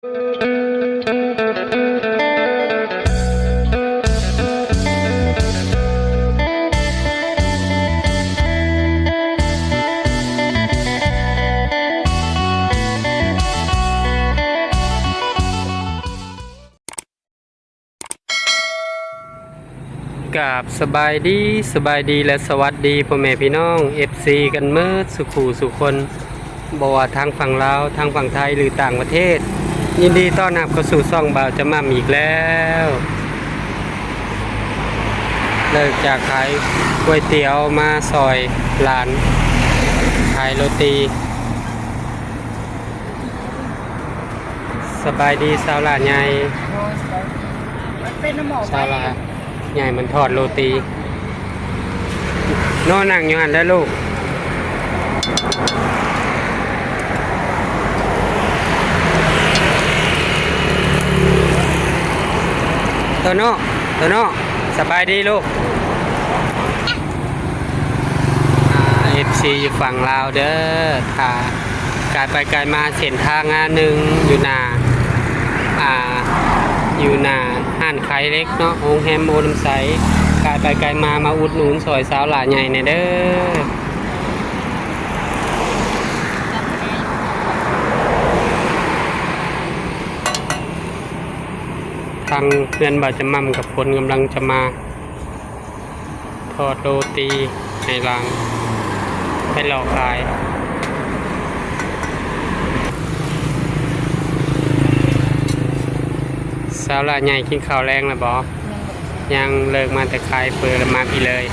ກາບສະບາຍດີ, ສະບາຍດີ ແລະ ສະຫວັດດີພໍ່ແມ່ພີ່ນ້ອງ ເອັຟຊີ ກັນເໝິດສູ່ຄູ່ສູ່ຄົນ, ບໍ່ວ່າທາງຝັ່ງລາວ, ທາງຝັ່ງໄທ ຫຼື ຕ່າງປະເທດ. ຍິນດີຕ້ອນຮັບເຂົ້າສູ່ຊ່ອງບ່າວຈະໝ່ຳອີກແລ້ວ. ເລີກຈາກຂາຍກ໋ວຍຕຽວມາຊ່ອຍຫຼານຂາຍໂລຕີ. ສະບາຍດີສາວຫຼ້າໃຫຍ່. ໂດຍ ສະບາຍດີ. ມັນເປັນນຳໝໍໄປ. ສາວຫຼ້າໃຫຍ່ມັນທອດໂລຕີ. ໂນ ນັ່ງຢູ່ຫັ້ນແຫຼະລູກ. ໂຕໂນ ໂຕໂນ ສະບາຍດີລູກ. ອ່າ ເອັຟຊີ ຢູ່ຝັ່ງລາວເດີ ຖ້າກາຍໄປກາຍມາເສັ້ນທາງອັນໜຶ່ງຢູ່ໜ້າ ອ່າ ຢູ່ໜ້າຮ້ານຂາຍເຫຼັກເນາະ ໂຮງແຮມໂອນຳໃສ, ກາຍໄປກາຍມາ ມາອຸດໜູນຊ່ອຍສາວຫຼ້າໃຫຍ່ແດ່ເດີ. ທາງເຮືອນບ່າວຈະໝ່ຳກັບຄົນກຳລັງຈະມາ ທອດໂລຕີໃຫ້ຫຼານໄປຫຼອກຂາຍ. ສາວຫຼ້າໃຫຍ່ກິນເຂົ້າແລງແລ້ວບໍ່? ຍັງ ເລີກມາແຕ່ຂາຍເຝີແລ້ວມາພີ້ເລີຍ.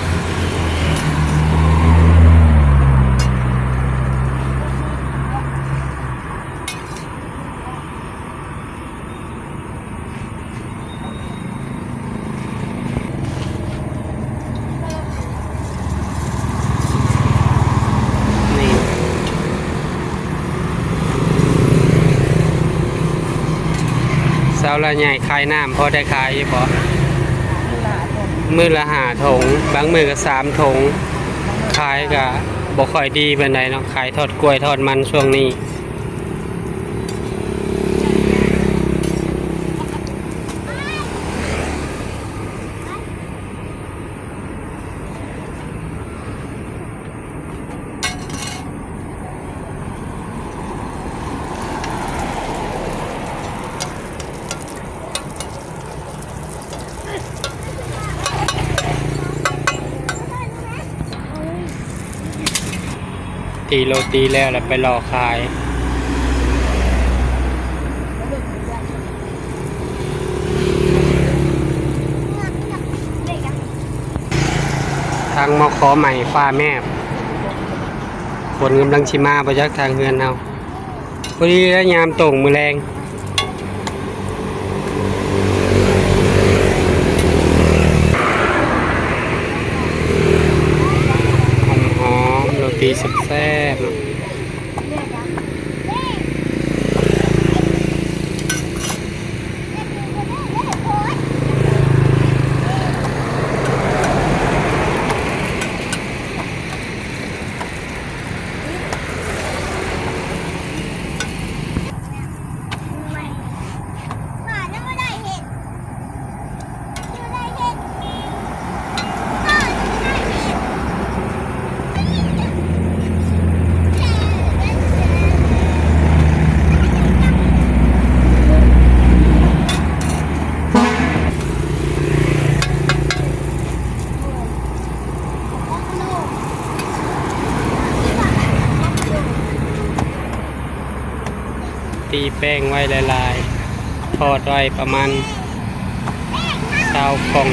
ນີ້ ສາວຫຼ້າໃຫຍ່ຂາຍນ້ຳ ພໍໄດ້ຂາຍຢູ່ບໍ່? ມື້ລະຫ້າຖົງ ບາງມື້ກໍສາມຖົງ. ຂາຍກໍບໍ່ຄ່ອຍດີປານໃດເນາະ, ຂາຍທອດກ້ວຍທອດມັນຊ່ວງນີ້. ຕີໂລຕີແລ້ວ ແລ້ວໄປຫຼອກຂາຍ. ທາງມໍຂໍໃໝ່ຟ້າແມບ, ຝົນກຳລັງຊິມາບໍ່ຈັກທາງເຮືອນເຮົາ. ພໍດີແລ້ວຍາມໂຕ່ງມື້ແລງ. ຫອມໆ ໂລຕີແຊບໆ ເນາະ. ຕີແປ້ງໄວ້ຫຼາຍໆ ທອດໄວ້ປະມານຊາວກ່ອງ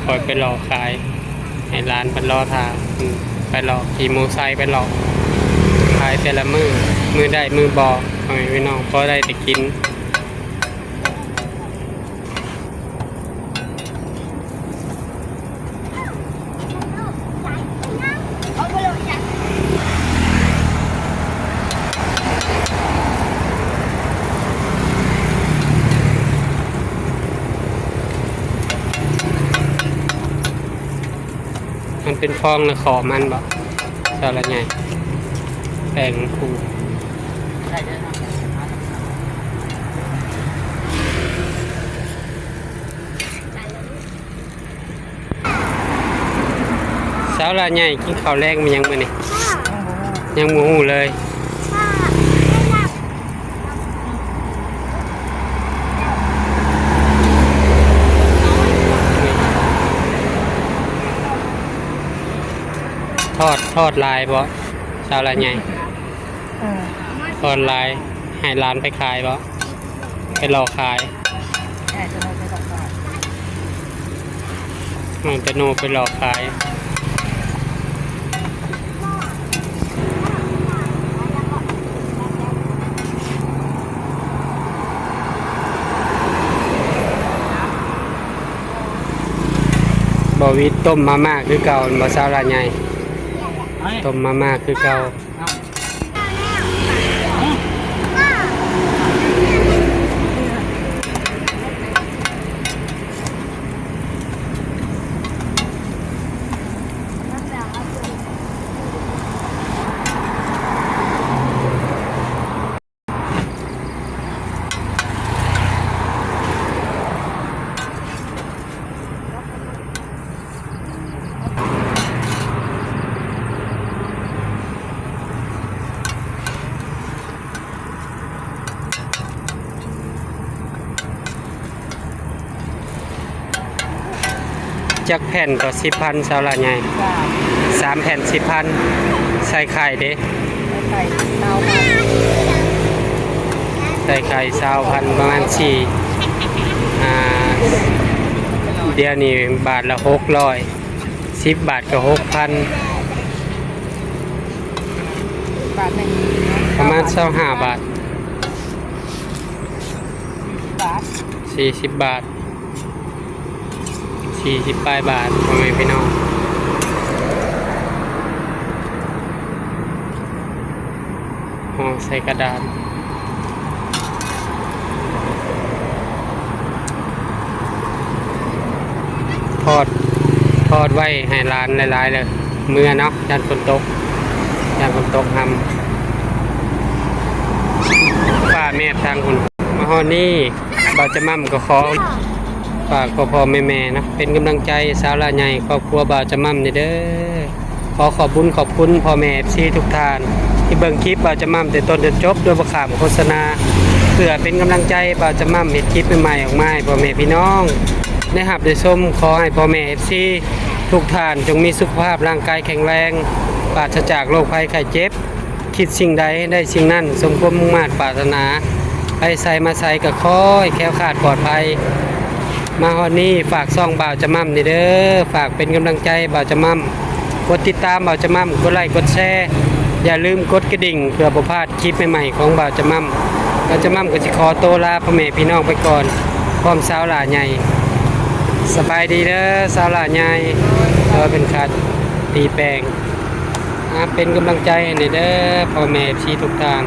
ຄ່ອຍໄປຫຼອກຂາຍ ໃຫ້ຫຼານເພິ່ນລໍຖ້າ. ອືມ ໄປຫຼອກຂີ່ມໍໄຊໄປຫຼອກຂາຍແຕ່ລະມື້ ມື້ໄດ້ມື້ບໍ່ ພໍ່ແມ່ພີ່ນ້ອງ ພໍໄດ້ແຕ່ກິນ. ມັນເປັນຟອງນະ ຂອບມັນບໍ່ ສາວຫຼ້າໃຫຍ່ ແປ້ງມັນຂູດ. າວຫຼ້າໃຫຍ່ ກິນເຂົ້າແລງມາຫຍັງມື້ນີ້? ຍັງບໍ່ຮູ້ເລີຍ. ທອດ ທອດຫຼາຍບໍ່ ສາວຫຼ້າໃຫຍ່? ເອີ ທອດຫຼາຍ ໃຫ້ຫຼານໄປຂາຍບໍ່? ໄປຫຼອກຂາຍ ໃຫ້ຕາໂນໄປຫຼອກຂາຍ. ບໍ່ວິດ ຕົ້ມມາມ່າຄືເກົ່າແມ່ນບໍ່ ສາວຫຼ້າໃຫຍ່? ຕົ້ມມາມ່າຄືເກົ່າ. ຈັກແຜ່ນຕໍ່ສິບພັນ ສາວຫຼ້າໃຫຍ່? ສາມ ສາມແຜ່ນສິບພັນ. ໃສ່ໄຂ່ເດ້? ໃສ່ໄຂ່ຊາວພັນ ປະມານສີ່ ອ່າ ດຽວນີ້ບາດລະຫົກຮ້ອຍ ສິບບາດກໍຫົກພັນ ບາດໜຶ່ງ ປະມານຊາວຫ້າບາດ ບາດ ສີ່ສິບບາດ ສີ່ສິບປາຍບາດ ພໍ່ແມ່ພີ່ນ້ອງ. ຫໍ່ໃສ່ກະດານ ທອດ ທອດໄວ້ໃຫ້ຫຼານຫຼາຍໆ ເລີຍ ເມືອເນາະ ຢ້ານຝົນຕົກ ຢ້ານຝົນຕົກນຳ ຟ້າແມບທາງພຸ້ນ. ມາຮອດນີ້ ບ່າວຈະໝ່ຳກໍຂໍຝາກພໍ່ໆແມ່ໆເນາະ ເປັນກຳລັງໃຈສາວຫຼ້າໃຫຍ່ ຄອບຄົວບ່າວຈະໝ່ຳນີ້ເດີ. ຂໍຂອບບຸນຂອບຄຸນພໍ່ແມ່ເອັຟຊີທຸກທ່ານ ທີ່ເບິ່ງຄລິບບ່າວຈະໝ່ຳແຕ່ຕົ້ນຈົນຈົບ ໂດຍບໍ່ຂ້າມໂຄສະນາ ເພື່ອເປັນກຳລັງໃຈບ່າວຈະໝ່ຳເຮັດຄລິບໃໝ່ໆອອກມາໃຫ້ພໍ່ແມ່ພີ່ນ້ອງໄດ້ຮັບໄດ້ຊົມ. ຂໍໃຫ້ພໍ່ແມ່ເອັຟຊີທຸກທ່ານ ຈົ່ງມີສຸຂະພາບຮ່າງກາຍແຂງແຮງ ປາສະຈາກໂລກໄພໄຂ້ເຈັບ. ຄິດສິ່ງໃດໄດ້ສິ່ງນັ້ນ ສົມຄວາມມຸ່ງມາດປາດຖະໜາ ໄປໃສມາໃສກໍຂໍໃຫ້ແຄ້ວຄາດປອດໄພ. ມາຮອດນີ້ຝາກຊ່ອງບ່າວຈະໝ່ຳນີ້ເດີ ຝາກເປັນກຳລັງໃຈບ່າວຈະໝ່ຳ ກົດຕິດຕາມບ່າວຈະໝ່ຳ ກົດໄລ້ກົດແຊ ຢ່າລືມກົດກະດິ່ງ ເພື່ອບໍ່ພາດຄລິບໃໝ່ໆຂອງບ່າວຈະໝ່ຳ. ບ່າວຈະໝ່ຳກໍຊິຂໍໂຕລາພໍ່ແມ່ພີ່ນ້ອງໄປກ່ອນ ພ້ອມສາວຫຼ້າໃຫຍ່. ສະບາຍດີເດີສາວຫຼ້າໃຫຍ່ ໂດຍ ເປັນຄັດຕີແປງ ອ່າ ເປັນກຳລັງໃຈໃຫ້ແດ່ເດີພໍ່ແມ່ເອັຟຊີທຸກທ່ານ.